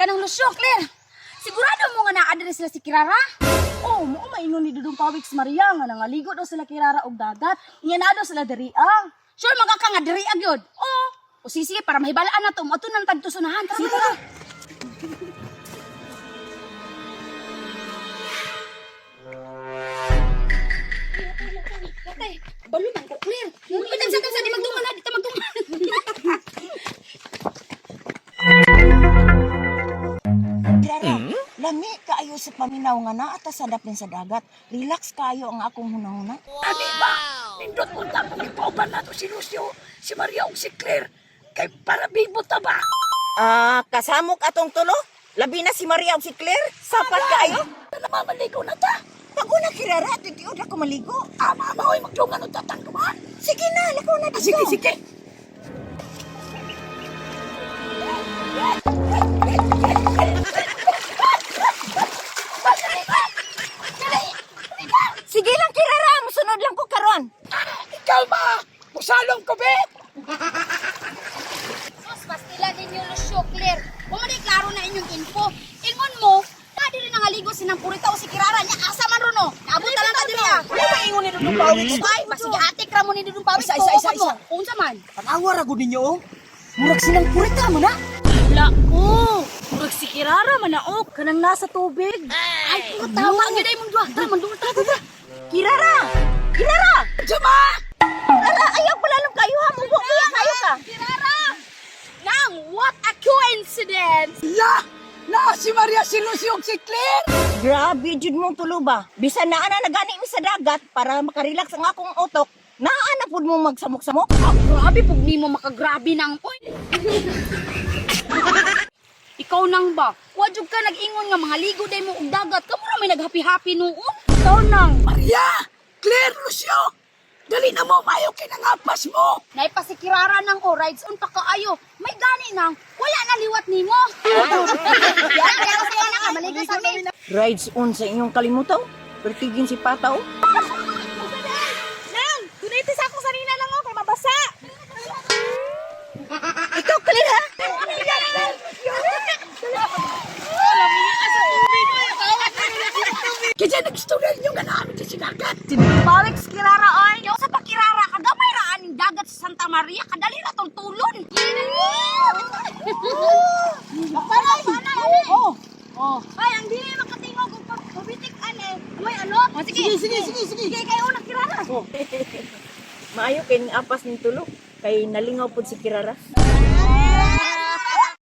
Kanang Lucio, Claire. Sigurado mo nga naa sila si Kirara? Oh, mao maingon ni Dudong Pawik si Maria nga nangaligo daw sila kirara og dagat. Nya na daw sila diri ah. Sure man ka nga diri gyud. Oh. O sige, sige, para mahibalaan na to, moadto nang tagtusunahan. Tara, tara. Ate, balo man ko, Claire. Uy, tansa, tansa, di magduman na, di ta magduman. Clara, lami kaayo sa paminaw nga naa ta sa dapin sa dagat. Relax kaayo ang akong hunahuna. Ani ba? Nindot mo ta kung ipauban nato si Lucio, si Maria ug si Claire. Kay para bibo ta ba? Ah, kasamok atong tulo. Labi na si Maria ug si Claire. Sapat kaayo. Na namamaligo na ta. Pag una kirara, titiod ako maligo. Ama, ama, oy, magdungan og tatang duman. Sige na, lakaw na Ah, dito. sige, sige. Sige lang kirara, musunod lang ko karon. Ikaw ba? Musalong ko, be! Sus, pastila ninyo Lucio, Claire. Kung man klaro na inyong info, ingon mo, na diri nangaligo si Nang Purita o si Kirara niya asa man ron no. Naabot na lang ta diri ah. Wala maingon ni Dudong Pawik. Ay, basig atik ra mo ni Dudong Pawik. Isa, isa, isa, Tuokan mo. Unsa man? Panawa ra gud ninyo oh. Murag silang purita man na. La, oh, murag si Kirara man na oh, kanang nasa tubig. Ay, puta, tama gyud ay mong duha. Tara, mandungol ta. Tara. Kirara! Kirara! Jama! Tara, ayaw palalong kayo ha. Mubo kuya kayo ka. Kirara! Nang, what a coincidence! La! La, si Maria, si Lucio ug si Claire! Grabe jud mong tulo ba. Bisan naa na nagani mi sa dagat para makarelax ang akong utok. Naa na pud mo magsamok-samok. Ah, grabe pug nimo makagrabe nang oy. Ikaw nang ba? Wa jud ka nag-ingon nga mga ligo day mo og dagat. Kamo ra may naghappy-happy noon. Ikaw nang. Maria! Claire, Lucio! Dali na mo, mayo kinangapas mo! Naipasikirara ng o rides on pa kaayo. May gani nang wala na liwat nimo. Yan, kaya kasi na ka maligo sa amin. Rides on sa inyong kalimutaw. Pertigin si Pataw. Nang, dunay sa akong sarina lang oh, kay mabasa. Ikaw, Claire ha? Kasi nag-istorya ninyo nga namin sa dagat. Si Dudong Pawik si Kirara oy. Yaw sa pakirara kagamay ra aning dagat sa Santa Maria kadali ra tong tulon. Oh, oh. Ay, ang dili makatingog og pabitik ane. May ano? Oh, sige. Sige, sige, sige. Sige kayo una kirara. Maayo kay ni apas ning tulo. Kay nalingaw pud si Kirara. Ay,